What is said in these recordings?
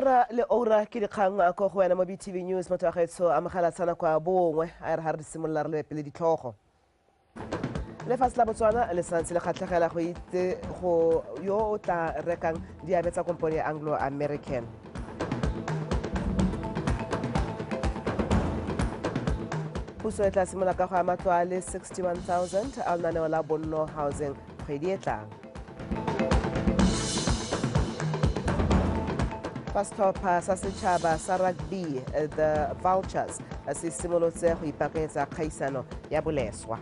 Ora le ora ke dikgang ko go wena mo BTV News motho wa gaetsho amogela tshwana kwa bongwe a re ha re simolola re lebe pele ditlhogo. Lefatshe la Botswana le santse le kgatlhegela go itse go yo o tla rekang diabe tsa kompone ya Anglo American. Puso e tla simolola ka go ama matlo a le 61,000 a lenaneo la Bonno Housing kgwedi e tlang. Fa setlhopha sa setšhaba sa rugby the Vultures se simolotse go ipaakanyetsa kgaisano ya boleswa.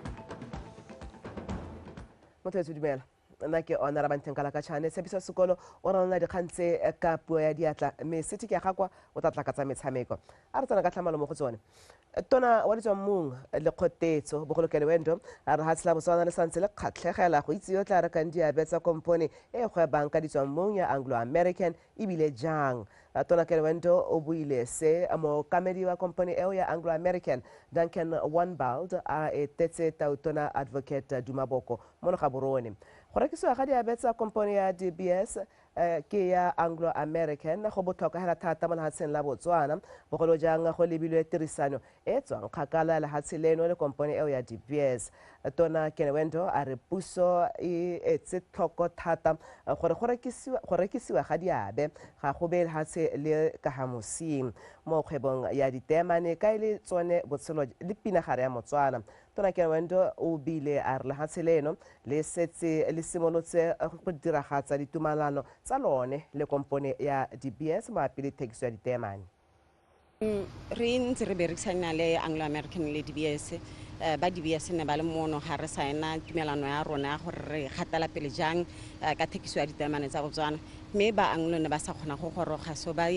Motho etso dumela, nna ke ona Rabanteng Kalakatšhane. Tshepiso Sekolo o ranola dikgang tse ka puo ya diatla, mme City ke ya gakwa o tla tla ka tsa metshameko. A re tsena ka tlhamalo mo go tsone. Tona wa ditswammung le kgotetso bogolo Kenewendo a re lefatshe la Botswana le santse le kgatlhegela go itse yo tla rekang diabe tsa kompone e gwebang ka ditswammung ya Anglo American ebile jang. Tona Kenewendo o buile se mookamedi wa kompone eo ya Anglo American Duncan Wanbald a etetse tautona Advocate Duma Boko mono Gaborone. Go rekisiwa ga diabe tsa kompone ya De Beers ke ya Anglo American go botlhokwa hela thata mo lefatsheng la Botswana, bogolo jang go lebilwe tirisano e tswang kgakala lefatshe leno le kompone eo ya De Beers. Tona Kenewendo a re puso e etse tlhoko thata gore go rekisiwa ga diabe ga go beye lefatshe le ka ga mosing mo kgwebong ya diteemane ka e le tsone botshelo le pinagare ya Motswana. Tona Kenewendo o bile a re lefatshe leno le setse le simolotse go diragatsa ditumalano tsa lone le kompone ya De Beers mabapi le thekiso ya diteemane. Re ntse re berekisana le Anglo American le De Beers. Ba De Beers ne ba le mono ga re saena tumelano ya rona ya gore re gatela pele jang ka thekiso ya diteemane tsa Botswana, mme ba Anglo ne ba sa kgona go goroga, so ba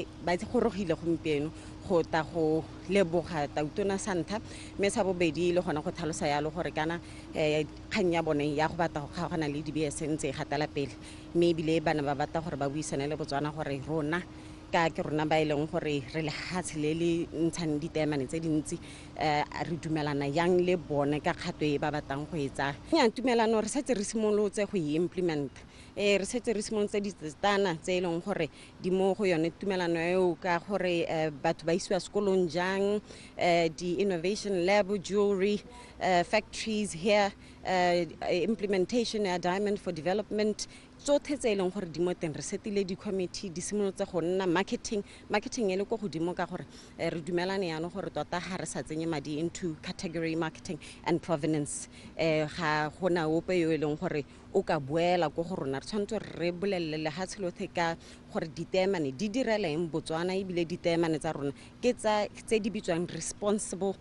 gorogile gompieno go ta go leboga tautona sa ntlha, mme sa bobedi le gona go tlhalosa yalo gore kana kgang ya bone ya go batla go kgaogana le De Beers ntse e gatela pele, mme ebile ba ne ba batla gore ba buisane le Botswana gore rona ka ke rona ba e leng gore re lehatshe le le ntshang diteemane tse dintsi, re dumelana yang le bone ka kgato e ba batlang go e tsaya. Nnyaa, tumelano re setse re simolotse go e implement. Re setse re simolotse ditsetana tse e leng gore di mo go yone tumelano eo, ka gore batho ba isiwa sekolong jang, di-innovation lab, jewelry factories here, implementation ya diamond for development, tsotlhe tse e leng gore di mo teng. Re setile di-committee, di simolotse go nna marketing e le ko godimo, ka gore re dumelane jaanong gore tota ga re sa tsenye madi into category marketing and provenance, ga gona ope yo e leng gore o ka boela ko go rona. Re tshwanetse gore re bolelele lehatshe lotlhe ka gore diteemane di direla eng Botswana, ebile diteemane tsa rona ke tse di bitswang responsible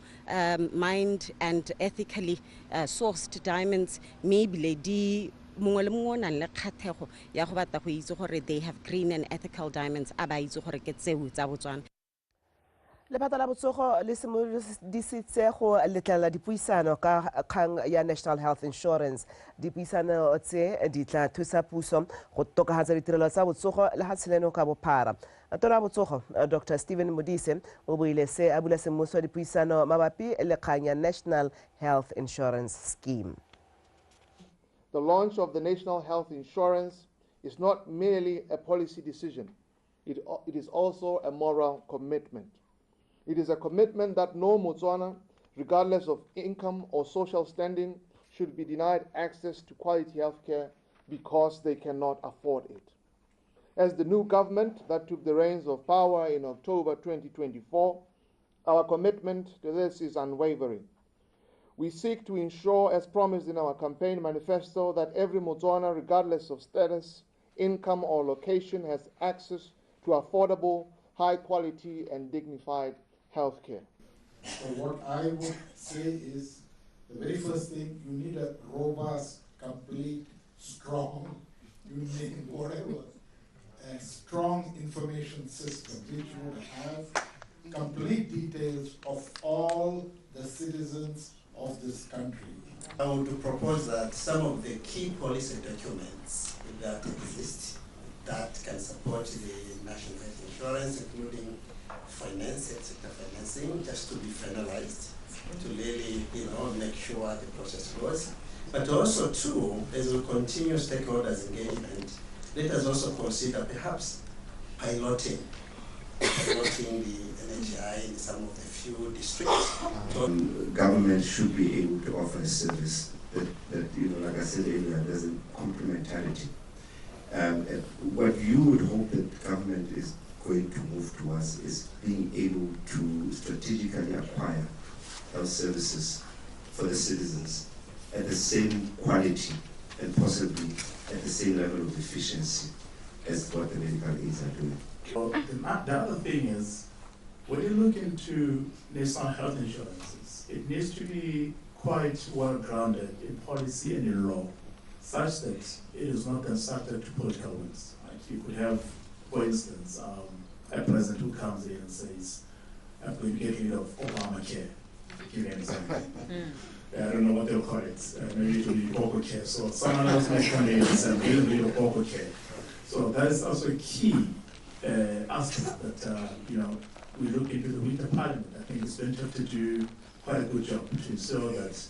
mined and ethically sourced diamonds, mme ebile di mongwe le mongwe o nang le kgathego ya go batla go itse gore they have green and ethical diamonds, a ba itse gore ke tseo tsa Botswana. Lephata la botsogo le simolodisitse go letlelela dipuisano ka kgang ya National Health Insurance. Dipuisano tse di tla thusa puso go tokafatsa ditirelo tsa botsogo lefatshe leno ka bophara. Tona wa botsogo Dr Stephen Modise o buile se a bula semmuso dipuisano mabapi le kgang ya National Health Insurance Scheme. The launch of the National Health Insurance is not merely a policy decision, it is also a moral commitment. It is a commitment that no Motswana, regardless of income or social standing, should be denied access to quality health care because they cannot afford it. As the new government that took the reins of power in October 2024, our commitment to this is unwavering. We seek to ensure, as promised in our campaign manifesto, that every Motswana, regardless of status, income, or location, has access to affordable, high-quality, and dignified health care. So what I would say is, the very first thing, you need a robust, complete, strong, you name whatever, a strong information system which would have complete details of all the citizens of this country. I would propose that some of the key policy documents that exist that can support the national health insurance, including finance, sector financing, just to be finalized, to really, make sure the process goes. But also, too, as we continue stakeholders' engagement, let us also consider perhaps piloting piloting the NHI in some of the few districts. Government should be able to offer a service that you know, like I said earlier, there's a complementarity. What you would hope that government is going to move towards is being able to strategically acquire health services for the citizens at the same quality and possibly at the same level of efficiency as what the medical aids are doing. Well, the other thing is, when you look into national health insurances, it needs to be quite well grounded in policy and in law, such that it is not then subject to political winds. Right? You could have, for instance, a president who comes in and says, I'm going to get rid of Obamacare, to give you an example. I don't know what they'll call it. Maybe it will be Boko-Care. So someone else might come in and say, I'm getting rid of Boko-Care. So that is also a key aspect that you know, we look into the Winter Parliament. I think it's going to have to do quite a good job to ensure that.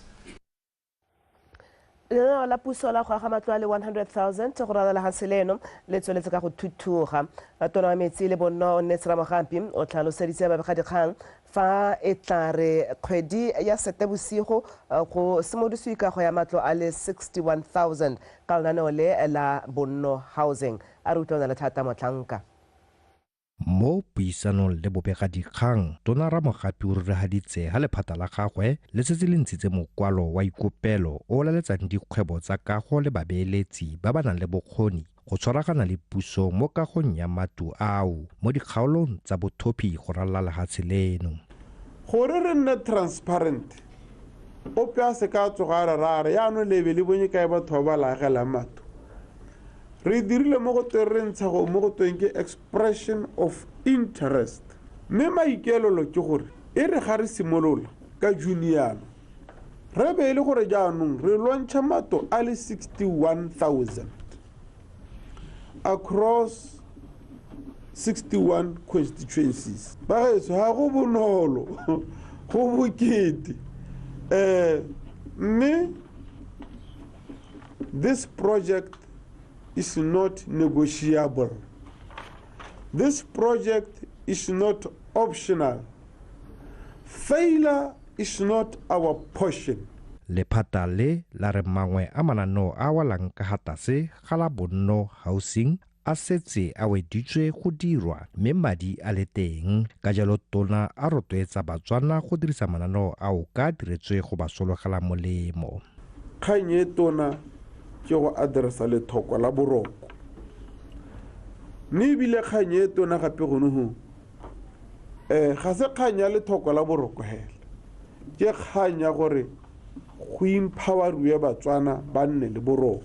Lenaneo la puso la go aga matlo a le 100,000 go ralala lefatshe leno le tsweletse ka go thuthuga. Tona wa metsi le bonno Onnetse Ramogapi o tlhaloseditse babegadikgang fa e tla re kgwedi ya Seetebosigo go simolodisiwe kago ya matlo a le 61,000 ka lenaneo le la Bonno Housing. A re utlwana le Thata Motlhanka. Mo puisanong le bobegadikgang, Tona Ramogapi o rurigaditse ha lephata la gagwe le setse le ntshitse mokwalo wa ikopelo o laletsang dikgwebo tsa kago le babeeletsi ba ba nang le bokgoni go tshwaragana le puso mo kagong ya matlo ao mo dikgaolong tsa bothopi go ralala lefatshe leno. Gore re nne transparent, ope a se ka tsoga a re ra re yaanong lebe le bonye kae batho ba ba lagelang matlo. Re dirile mo go tweng re ntsha go mo go tweng ke expression of interest. Mme maikaelelo ke gore e re ga re simolola ka June yana, re be e le gore jaanong re lwantšha matlo a le 61,000 across 61 constituencies. Bagaetsho ga go bonolo, go bokete. Mme this project is not negotiable. This project is not optional. Failure is not our portion. Lephata le la re mangwe a mananeo a walang ka ga tlase ga la Bonno Housing a setse a weditswe go dirwa mme madi a le teng. Ka jalo Tona a rotloetsa Batswana go dirisa mananeo ao ka diretswe go ba sologela molemo. Kgang e tona ke go addressa lethoko la boroko. Mme ebile kgang e tona gape gone go ga se kgang ya lethoko la boroko hela. Ke kgang ya gore go empoweriwe Batswana ba nne le boroko.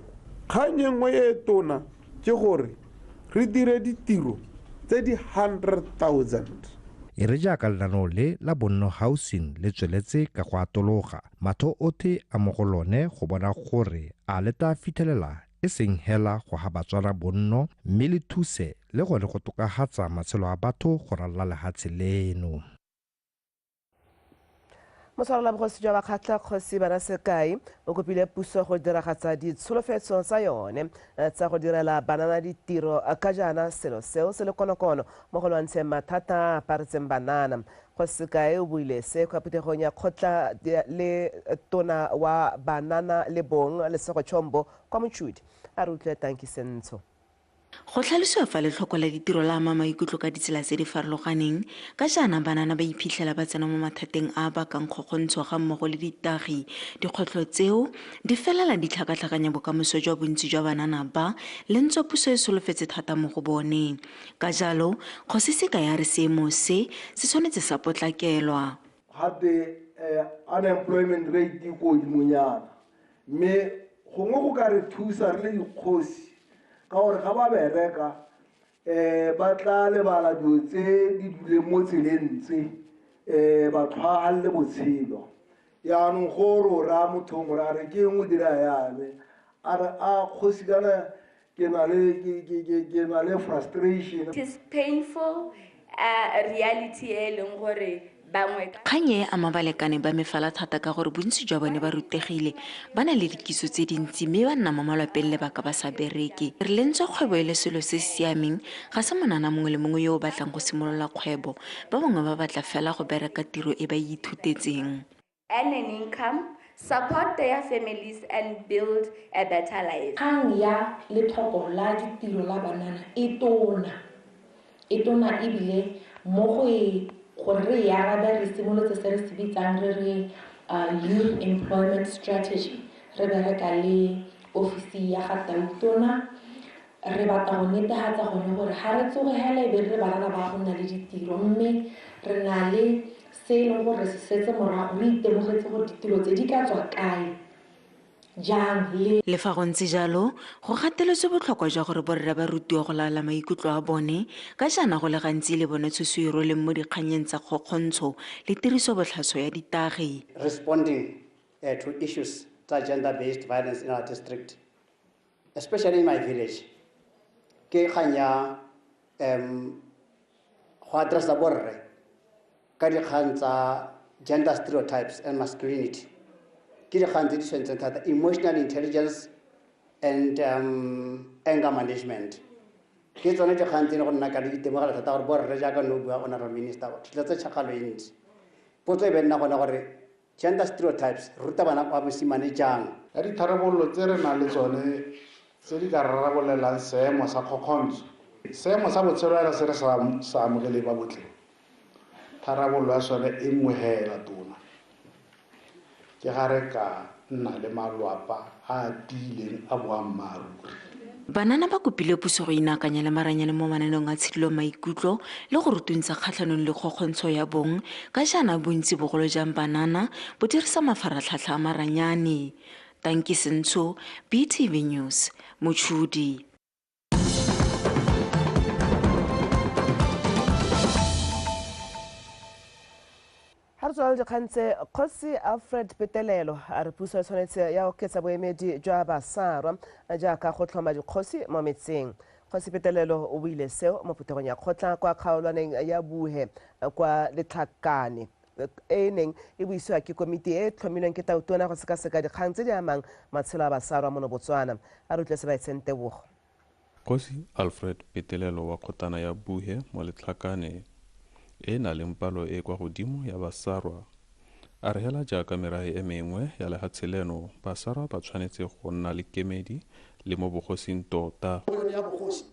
Kgang e nngwe e tona ke gore re dire ditiro tse di 100,000. E re jaaka lenaneo le la Bonno Housing le tsweletse ka go atologa, matho otlhe a mo go lone go bona gore a le tla fitlhelela e seng hela go ga Batswana bonno mme le thuse le gone go tokafatsa matshelo a batho go ralala lefatshe leno. Motshwarela bogosi jwa Bakgatla Kgosi Bana Sekai o kopile puso go diragatsa ditsholofetso tsa yone tsa go direla banana ditiro ka jaana selo seo se le konokono mo go lwantsheng mathata a aparetseng banana. Kgosi Sekai o buile se kwa phuthegong ya kgotla le tona wa banana le bong Lesego Chombo kwa Mochudi. A re utlwe Tanki Sentsho. Go tlhalosiwa fa letlhoko la ditiro la ama maikutlo ka ditsela tse di farologaneng ka jaana banana ba iphitlhela ba tsena mo mathateng a a bakang kgokgontsho ga mmogo le ditagi. Dikgwetlho tseo di felela di tlhakatlhakanya bokamoso jwa bontsi jwa banana ba le ntswa puso e solofetse thata mo go bone. Ka jalo Kgosi Sekai a re seemo se se tshwanetse sa potlakelwa. Gape unemployment rate e ko godimonyana, mme gongwe go ka re thusa re le dikgosi ka gore ga ba bereka ba tla lebala dilo tse di duleng mo tseleng tse, ba tlhwagalele botshelo. Yaanong go re o raya motho mongwe a re ke eng o dira yane, a re a kgosi kana ke na le frustration. It is painful reality e leng gore Bangwe Kgang e ama balekane ba mefala thata ka gore bontsi jwa bone ba rutegile, ba na le dikitso tse dintsi mme ba nna mo malapeng lebaka ba sa bereke. Re lentswe kgwebo e le selo se se siameng, ga se monana mongwe le mongwe yo o batlang go simolola kgwebo. Ba bangwe ba batla fela go bereka tiro e ba e ithutetseng. Earn an income, support their families and build a better life. Kgang ya letlhoko la ditiro la banana e tona ebile mo go e gore re e arabe re simolotse se re se bitsang re re youth employment strategy. Re bereka le ofisi ya ga Tautona, re batla go netefatsa gone gore ga re tsoge hela e be re banana ba go nna le ditiro, mme re na le se e leng gore se setse morago, re itemogetse gore ditiro tse di ka tswa kae jang le. Le fa go ntse jalo, go gateletswe botlhokwa jwa gore borre ba rutiwe go laola maikutlo a bone ka jaana go le gantsi le bone tshoso e rweleng mo dikgannyeng tsa kgokgontsho le tirisobotlhaswa ya ditagi. Responding to issues tsa gender-based violence in our district, especially in my village, ke kgang ya go addressa borre ka dikgang tsa gender stereotypes and masculinity. Ke dikgang tse di tshwanetseng thata, emotional intelligence and anger management. Ke tsone dikgang tse e leng go nna ka di itemogela thata gore borre jaaka no bua honorable minister, tletse tšhakgalo e ntsi. Potso e be nna gone gore gender stereotypes ruta bana ba mosimane jang? Ya ditharabololo tse re nang le tsone tse di ka rarabololang seemo sa kgokgontsho, seemo sa botshelo hela se re sa amogele ba botlhe, tharabololo ya sone e nngwe hela tona, ke ga re ka nna le malwapa a a tiileng a boammaaruri. Banana ba kopile puso go inaakanya le maranyane mo mananeong a tshidilo maikutlo le go rutuntsha kgatlhanong le kgokgontsho ya bong ka jaana bontsi bogolo jang banana bo dirisa mafaratlhatlha a maranyane. Tanki Sentsho, BTV News, Mochudi. Ha re tswela dikgang tse, Kgosi Alfred Petelelo a re puso e tshwanetse ya oketsa boemedi jwa Basarwa jaaka go tlhoma dikgosi mo metseng. Kgosi Petelelo o buile seo mo phuthegong ya kgotla kwa kgaolwaneng ya Buhe kwa Letlhakane e neng e buisiwa ke komiti e tlhomilweng ke Tautona go sekaseka dikgang tse di amang matshelo a Basarwa mono Botswana. A re utlwe se ba etseng tebogo. Kgosi Alfred Petelelo wa kgotana ya Buhe mo Letlhakane e na leng palo e kwa godimo ya Basarwa a re hela jaaka merahe e mengwe ya lehatshe leno, Basarwa ba tshwanetse go nna le kemedi le mo bogosing tota. Ya bogosi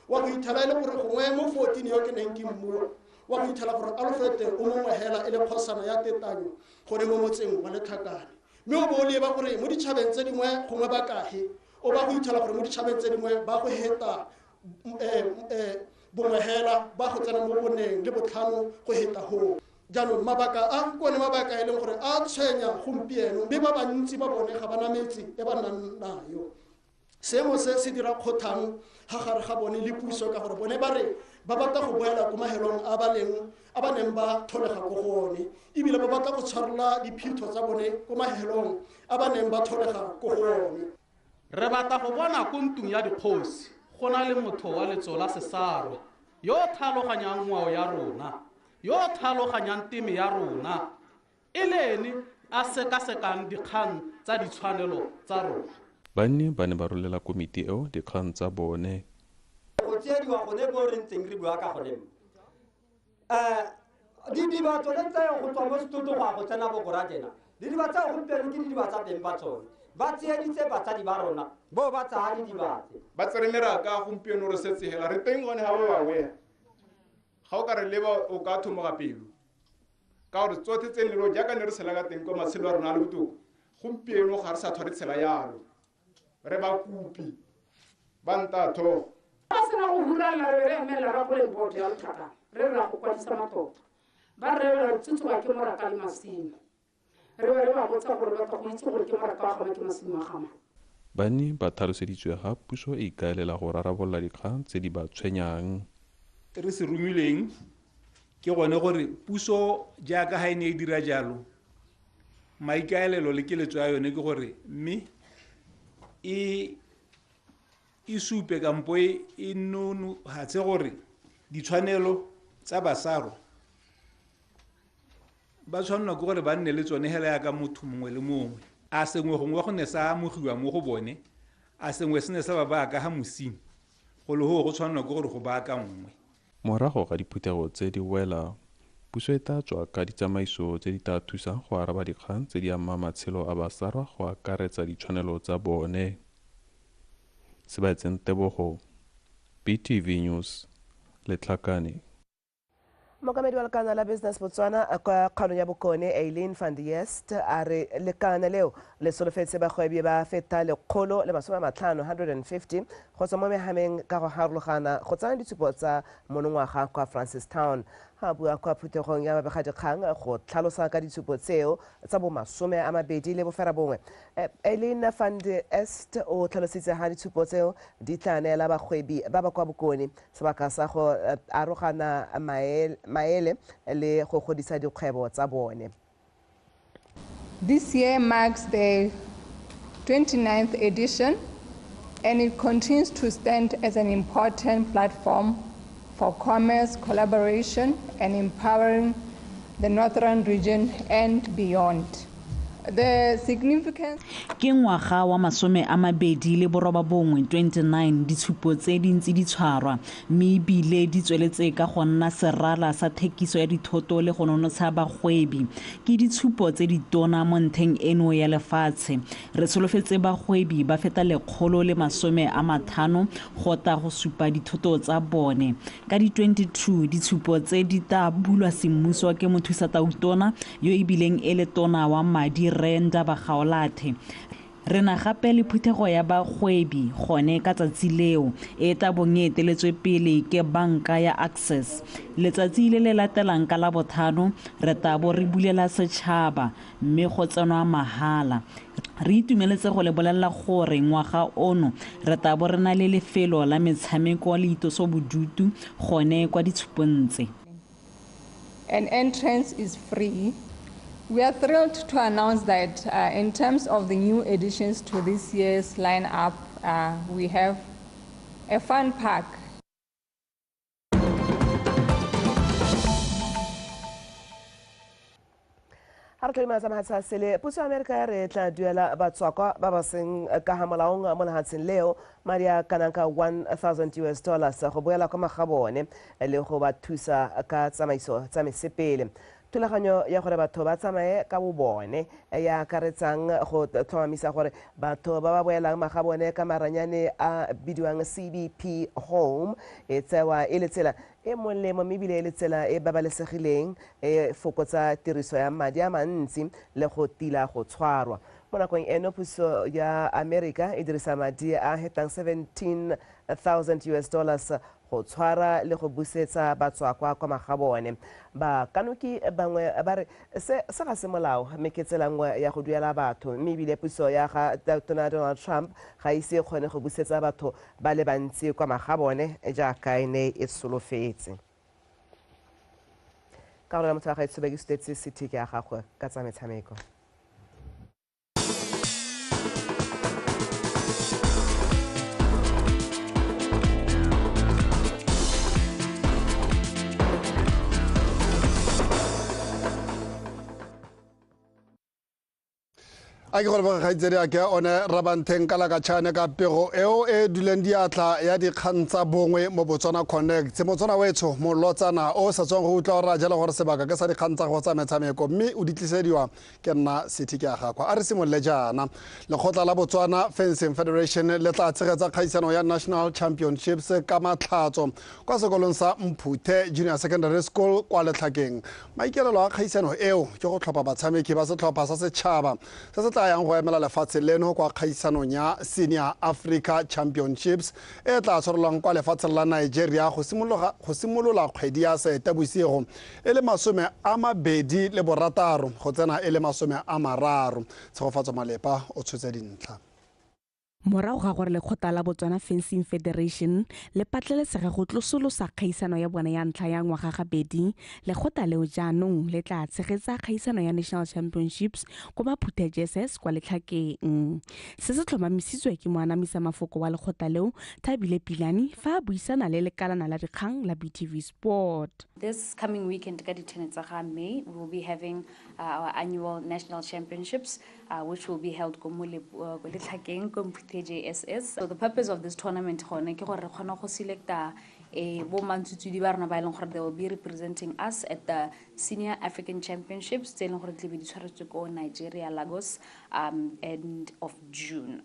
wa go ithela e le gore gongwe mo 14 yo ke neng ke mmua wa go ithela gore Alfred o mongwe hela e le kgosana ya tetanyo gore mo motseng wa Letlhakane, mme o bo o leba gore mo ditšhabeng tse dingwe gongwe ba kahe o ba go ithela gore mo ditšhabeng tse dingwe ba go heta bongwe hela ba go tsena mo boneng le botlhano go heta ho. Jaanong mabaka a ke one mabaka e leng gore a tshwenya gompieno, mme ba bantsi ba bone ga ba na metse e ba nnang nayo. Seemo se se dira kgotlhang ga gare ga bone le puso ka gore bone ba re ba batla go boela ko mahelong a ba neng ba tlholega ko go one, ebile ba batla go tshwarela diphito tsa bone ko mahelong a ba neng ba tlholega ko go one. Re batla go bona ko ntlong ya dikgosi go na le motho wa letso la Sesarwa yo tlhaloganyang ngwao ya rona, yo tlhaloganyang teme ya rona, e le ene a sekasekang dikgang tsa ditshwanelo tsa rona. Banni ba ne ba rolela komiti eo dikgang tsa bone. Go tsiediwa gone bo re ntseng re bua ka gone. Didiba tsone tse go tswa mo Setoto go ya go tsena Bokora tjena, didiba tsa gompieno ke didiba tsa beng ba tsone. Ba tsieditse batsadi ba rona, bo ba tsaya didiba tse. Ba tsere meraka gompieno re setse hela re teng gone ga ba bangwe. Ga o ka re leba o ka thomoga pelo. Ka gore tsotlhe tse ne jaaka ne re tshela ka teng kwa matshelo a rona a le botoka, gompieno ga re sa tlhole tshela yalo. Re ba kopi ba nta thogo. Ba sena go huralla re re emela ra boleng boto ya Letlhakane, re ra go kwadisa matlotlo. Ba re re tsutsuwa ke moraka le masimo. Re ba re ba botsa gore ba tla go itse gore ke moraka wa gama ke masimo a gama. Banni ba tlhaloseditswe ga puso e ikaelela go rarabolola dikgang tse di ba tshwenyang. Re se romileng ke gone gore puso jaaka ga e ne e dira jalo, maikaelelo le keletso ya yone ke gore mme e supe kampo e nonohatse gore ditshwanelo tsa Basarwa ba tshwanelwa ke gore ba nne le tsone hela yaka motho mongwe le mongwe. A sengwe gongwe go ne sa amogiwa mo go bone, a sengwe se ne sa ba baya ka ga mosing, go le goo go tshwanelwa ke gore go baakanngwe. Morago ga diphuthego tse di wela, puso e tla tswa ka ditsamaiso tse di tla thusang go araba dikgang tse di amang matshelo a Basarwa go akaretsa ditshwanelo tsa bone. Sebaetseng Tebogo, BTV News, Letlhakane. Mookamedi wa lekala la Business Botswana kwa kgaolong ya Bokone, Eileen van der Yeest, a re lekala leo le solofetse bagwebi ba feta 150, 150 go tswa mo mehameng ka go harologana go tsaya ditshupo tsa monongwaga kwa Francistown. Ga bua kwa phuthegong ya babegadikgang go tlhalosa ka ditshupo tseo tsa bo 29, Eileen van der Est o tlhalositse ga ditshupo tseo di tla neela bagwebi ba ba kwa Bokone sebaka sa go arogana maele le go godisa dikgwebo tsa bone. This year marks the 29th edition, and it continues to stand as an important platform for commerce, collaboration, and empowering the northern region and beyond. The significance Ke ngwaga wa 29, 29 ditshupo tse dintsi di tshwarwa, mme ebile di tsweletse ka go nna serala sa thekiso ya dithoto le go nonotsha bagwebi. Ke ditshupo tse ditona mo ntlheng eno ya lefatshe. Re solofetse bagwebi ba feta 150 go tla go supa dithoto tsa bone. Ka di 22 ditshupo tse di tla bulwa semmuso ke mothusatautona yo ebileng e le tona wa madi Rre Ndaba Gaolathe. Re na gape le phuthego ya bagwebi gone ka tsatsi leo e tla bong e eteletswe pele ke banka ya Access. Letsatsi le le latelang ka Labotlhano re tla bo re bulela setšhaba mme go tsenwa mahala. Re itumeletse go le bolelela gore ngwaga ono re tla bo re na le lefelo la metshameko le itosobodutu gone kwa ditshupong tse. An entrance is free. We are thrilled to announce that in terms of the new additions to this year's lineup, we have a fun park. Ha re tlhokomela tsa mahatshe a sele, puso ya Amerika ya re tla duela batswakwa ba ba seng ka ha molaong mo lehatsheng leo madi a kanang ka $1,000 go boela kwa magabone le go ba thusa ka tsamaiso tsa mesepele. Thulaganyo ya gore batho ba tsamaye ka bobone ya akaretsang go tlhomamisa gore batho ba ba boelang magabone ka maranyane a bidiwang CBP Home e tsewa e le tsela e molemo mme ebile e le tsela e babalesegileng e fokotsa tiriso ya madi a mantsi le go tila go tshwarwa. Mo nakong eno puso ya Amerika e dirisa madi a hetang $17,000 go tshwara le go busetsa batswakwa kwa magabone. Bakanoki bangwe ba re se ga se molao mme ke tsela nngwe ya go duela batho, mme ebile puso ya ga Tona Donald Trump ga ise e kgone go busetsa batho ba le bantsi kwa magabone jaaka e ne e solofetse. Ka gore motho wa gaetsho ba ke sutetse city ke ya gagwe ka tsa metshameko. A ke gore ba gaitsedi a ke one Rabantheng ka lakatšhane ka pego eo e duleng diatla ya dikgang tsa bongwe mo Botswana Connect. Motswana wetsho molotsana o sa tswang go utlwa gore a jela gore sebaka ke sa dikgang tsa go tsa metshameko mme o di tlisediwa ke nna City ke a gakwa. A re simolole jaana. Lekgotla la Botswana Fencing Federation le tla tshegetsa kgaisano ya National Championships ka matlhatso kwa sekolong sa Mphuthe Junior Secondary School kwa Letlhakeng. Maikaelelo a kgaisano eo ke go tlhopha batshameki ba setlhopha sa setšhaba se se tla yang go emela lefatshe leno kwa kgaisanong ya Senior Africa Championships e tla tshwarelwang kwa lefatsheng la Nigeria go simolola kgwedi ya Seetebosigo e le 26 go tsena e le 30. Tshegofatso Malepa o tshotse dintlha. Morago ga gore lekgotla la Botswana Fencing Federation le patlelesege go tlosolosa kgaisano ya bone ya ntlha ya ngwaga gabedi, lekgotla leo jaanong le tla tshegetsa kgaisano ya National Championships ko Maphuthe JSS kwa Letlhakeng. Se se tlhomamisitswe ke moanamisa mafoko wa lekgotla leo, Thabile Pilane, fa a buisana le lekalana la dikgang la BTV Sport. This coming weekend, ka di-10 tsa ga May, we will be having our annual national championships, which will be held ko Letlhakeng, ko Mphuthe JSS. So the purpose of this tournament gone ke gore re kgone go selecta bo mantsutsudi ba rona ba e leng gore they will be representing us at the Senior African Championships tse e leng gore tle be di tshwaretswe ko Nigeria, Lagos, end of June.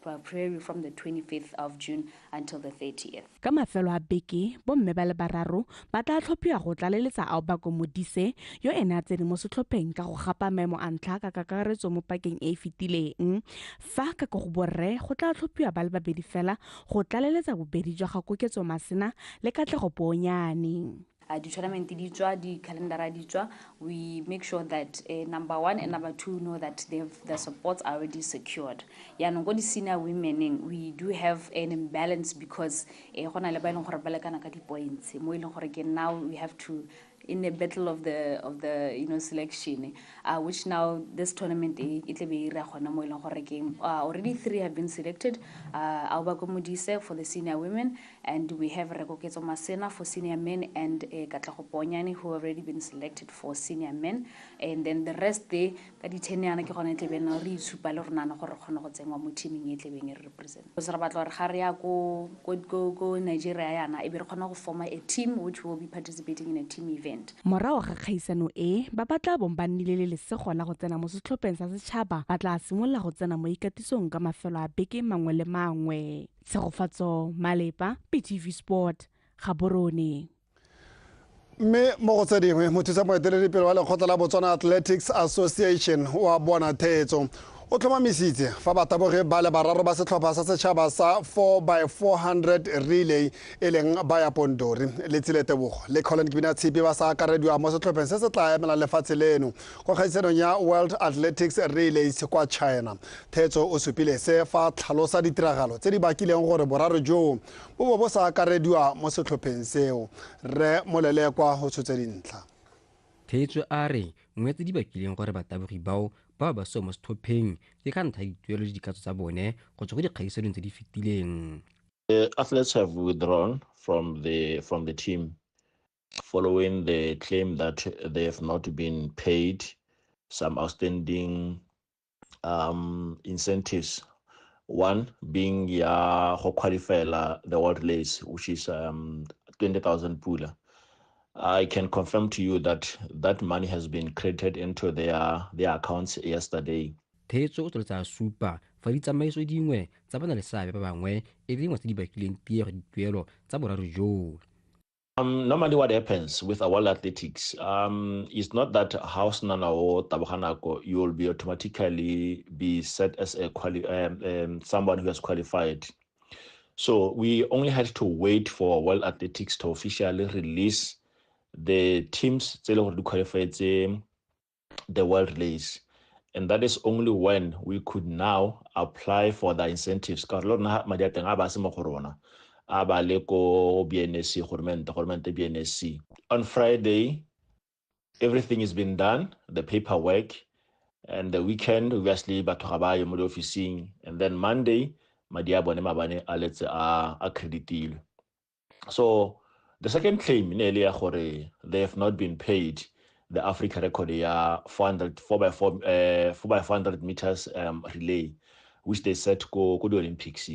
Probably from the 25th of June until the 30th. Ka mafelo a beke, bomme ba le bararo ba tla tlhophiwa go tlaleletsa Aobako Modise yo ene a tsene mo setlhopheng ka go gapa maemo a ntlha ka kakaretso mo pakeng e e fetileng. Fa ka ko go borre go tla tlhophiwa ba le babedi fela go tlaleletsa bobedi jwa ga Koketso Masena le Katlego Poonyane. Di-tournament di tswa, di-calendar di tswa, we make sure that number one and number two know that the supports are already secured. Yaanong ko di-senior womeneng, we do have an imbalance because go na le ba e leng gore ba lekana ka di-points mo e leng gore ke now we have to in a battle of the selection, which now this tournament e tle be ira gona mo e leng gore ke already 3 have been selected, Aobako Modise for the senior women, and we have Rekoketso Masena for senior men, and Katlego Poonyane who have already been selected for senior men, and then the rest they ka di 10 yana ke gona e tle be nna re itshupa le rona gore re kgone go tsenngwa mo teaming e tle beng e re represent. Because re batla gore ga re ya ko Nigeria yana e be re kgona go forma a team which will be participating in a team event. Morago ga kgaisano e, ba ba tla bong ba nnile le lesego la go tsena mo setlhopheng sa setšhaba ba tla simolola go tsena mo ikatisong ka mafelo a beke mangwe le mangwe. Tshegofatso Malepa, BTV Sport, Gaborone. Mme mo go tse dingwe, mothusa moeteledipele wa lekgotla la Botswana Athletics Association wa bona theetso o tlhomamisitse fa batabogi ba le bararo ba setlhopha sa setšhaba sa 4x400 relay e leng Baya Pondori le Tsile Tebogo le Colin Kibina Tshipi ba sa akarediwa mo setlhopheng se se tla emelang lefatshe leno kwa kgaisanong ya World Athletics Relays kwa China. Theetso o supile se fa tlhalosa ditiragalo tse di bakileng gore boraro joo bo bo bo sa akarediwa mo setlhopheng seo. Rre Molelekwa go tshotse dintlha. Theetso a re nngwe tse di bakileng gore batabogi bao ba ba so mo setlhopheng ke ka ntlha ya dituelo le dikatso tsa bone go tswa go dikgaisanong tse di fetileng. The athletes have withdrawn from the team following the claim that they have not been paid some outstanding incentives. One being ya go qualify the World Relays, which is 20,000 pula. I can confirm to you that that money has been credited into their accounts yesterday. Theetso o tsweletsa a supa fa ditsamaiso dingwe tsa ba na le seabe ba bangwe e le dingwe tse di bakileng tiego dituelo tsa boraro joo. Normally what happens with our World Athletics is not that house nana o taboga nako you will be automatically be set as a someone who has qualified. So we only had to wait for World Athletics to officially release the teams tse le gore di qualified the World Relays, and that is only when we could now apply for the incentives. Ka gore le rona madi a teng a ba se mo go rona, a ba le ko BNSC, goromente BNSC. On Friday, everything has been done, the paperwork, and the weekend obviously batho ga ba ye mo diofising, and then Monday madi a bone mabane a letse a accreditilwe. So the second claim ne ya gore they have not been paid the Africa record ya 4x400 meters relay, which they set go the Olympics.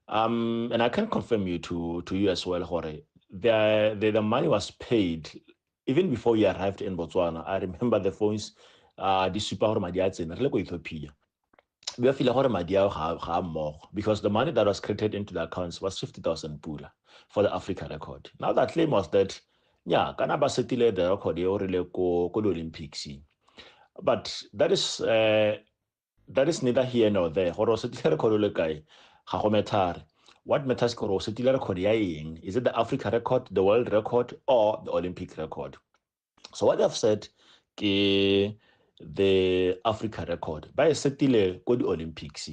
And I can confirm you to you as well, gore the money was paid even before you arrived in Botswana. I remember the phones di supa gore madi a tsene re le ko Ethiopia. We feel gore madi ao ga mmogo because the money that was credited into the accounts was 50,000 pula for the Africa record. Now that claim was that yeah, kana ba setile the record e rile ko the Olympics. But that is neither here nor there. Gore o setile record le kae ga go matter. What matters gore o setile record ya eng? Is it the Africa record, the world record, or the Olympic record? So what I've said ke the Africa record. Ba e setile ko di Olympics.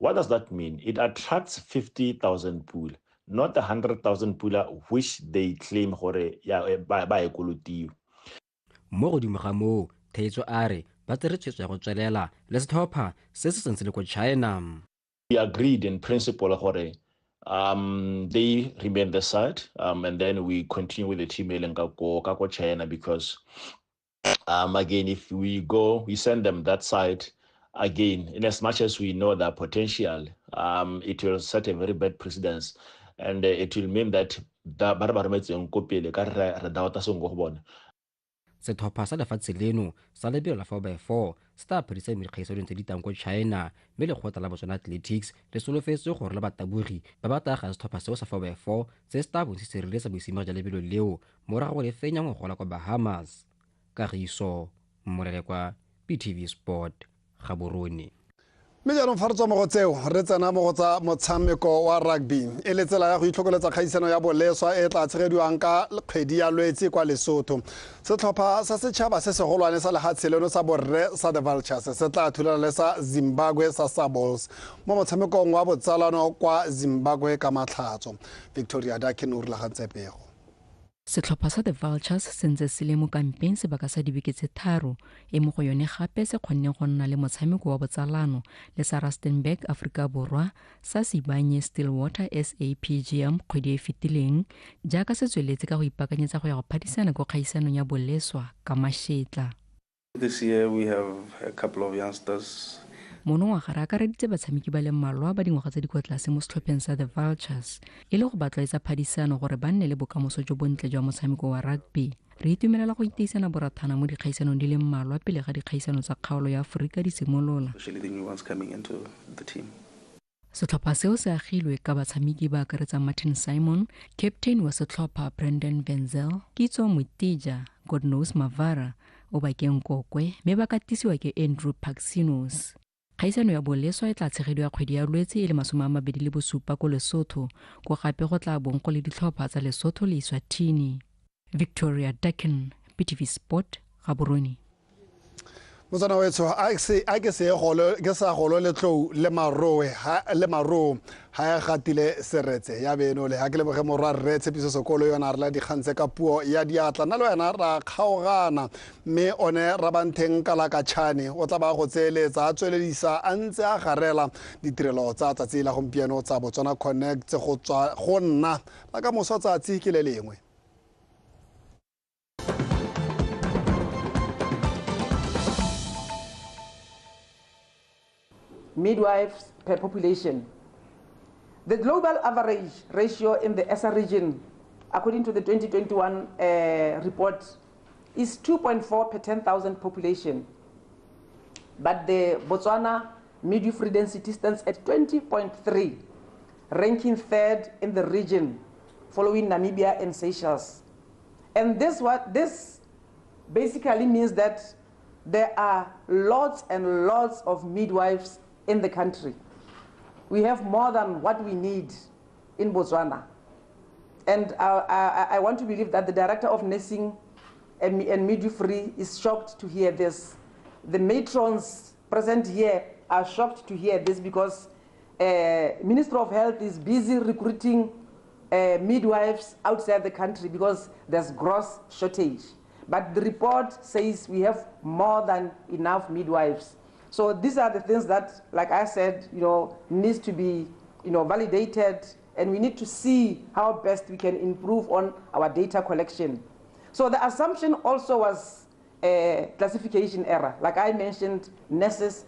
What does that mean? It attracts 50,000 pula, not the 100,000 pula which they claim gore ya ba e kolotiwe. Mo godimo ga moo, Theetso a re ba tsere tshwetso ya go tswelela le setlhopha se se sentse le ko China. We agreed in principle gore they remain the side, and then we continue with the team e leng ka ko China, because again, if we go, we send them that side again, in as much as we know their potential, it will set a very bad precedence, and it will mean that ba re ba rometseng ko pele ka re doubta sengwe go bona. Setlhopha sa lefatshe leno sa lebelo la 4x4 se tla phadisa mo dikgaisanong tse di tlang ko China, mme lekgotla la Botswana Athletics le solofetse gore le batabogi ba ba tagang setlhopha seo sa 4x4 se se tla bong se sireletsa boisimego jwa lebelo leo morago go le fenya ngogola kwa Bahamas. Kagiso Mmolelekwa, BTV Sport, Gaborone. Mme jaanong fa re tswa mo go tseo re tsena mo go tsa motshameko wa rugby, e le tsela ya go itlhokoletsa kgaisano ya boleswa e tla tshegediwang ka kgwedi ya Lwetse kwa Lesotho. Setlhopha sa setšhaba se segolwane sa lehatshe leno sa borre sa The Vultures se tla thulana le sa Zimbabwe sa Sables mo motshamekong wa botsalano kwa Zimbabwe ka Matlhatso. Victoria Dakin o rulagantse pego. Setlhopha sa The Vultures se ntse se le mo kampeng sebaka sa dibeke tse 3, e mo go yone gape se kgonne go nna le motshameko wa botsalano le sa Rustenburg, Afrika Borwa, sa Sibanye Stillwater SAPGM kgwedi e fetileng, jaaka se tsweletse ka go ipaakanyetsa go ya go phadisana ko kgaisanong ya boleswa ka mašetla. This year we have a couple of youngsters. Monongwaga re akareditse batshameki ba le mmalwa ba dingwaga tse di kwa tlase mo setlhopheng sa The Vultures, e le go ba tlwaetsa phadisano gore ba nne le bokamoso jo bontle jwa motshameko wa rugby. Re itumelela go iteisana borathana mo dikgaisanong di le mmalwa pele ga dikgaisano tsa kgaolo ya Aforika di simolola. Setlhopha seo se agilwe ka batshameki ba akaretsang Martin Simon, captain wa setlhopha Brandon Venzel, Kitso Mutija, Godknows Mavara, Obakeng Kokwe, mme ba katisiwa ke Andrew Paxinos. Kgaisano ya boleswa e tla tshegediwa kgwedi ya Lwetse e le 27 ko Lesotho, ko gape go tla bong go le ditlhopha tsa Lesotho le Eswatini. Victoria Dakin, BTV Sport, Gaborone. Motswana wetsho, a ke sa golo letlou le maroo ha e gatile seretse ya beno le ha ke leboge morwa rre Tshepiso Sekolo yona re la dikgang tse ka puo ya diatla. Nna le wena ra kgaogana, mme one Rabantheng Kalakatšhane o tla ba go tseeletsa a tsweledisa a ntse a garela ditirelo tsa tsatsi la gompieno tsa Botswana Connect go tswa go nna la ka moso tsatsi ke le lengwe. Midwives per population. The global average ratio in the ESA region, according to the 2021 report, is 2.4 per 10,000 population. But the Botswana midwifery density stands at 20.3, ranking third in the region, following Namibia and Seychelles. And this basically means that there are lots and lots of midwives in the country. We have more than what we need in Botswana. And I want to believe that the director of nursing and midwifery is shocked to hear this. The matrons present here are shocked to hear this, because Minister of Health is busy recruiting midwives outside the country because there's gross shortage. But the report says we have more than enough midwives. So these are the things that, like I said, needs to be, validated, and we need to see how best we can improve on our data collection. So the assumption also was a classification error. Like I mentioned, nurses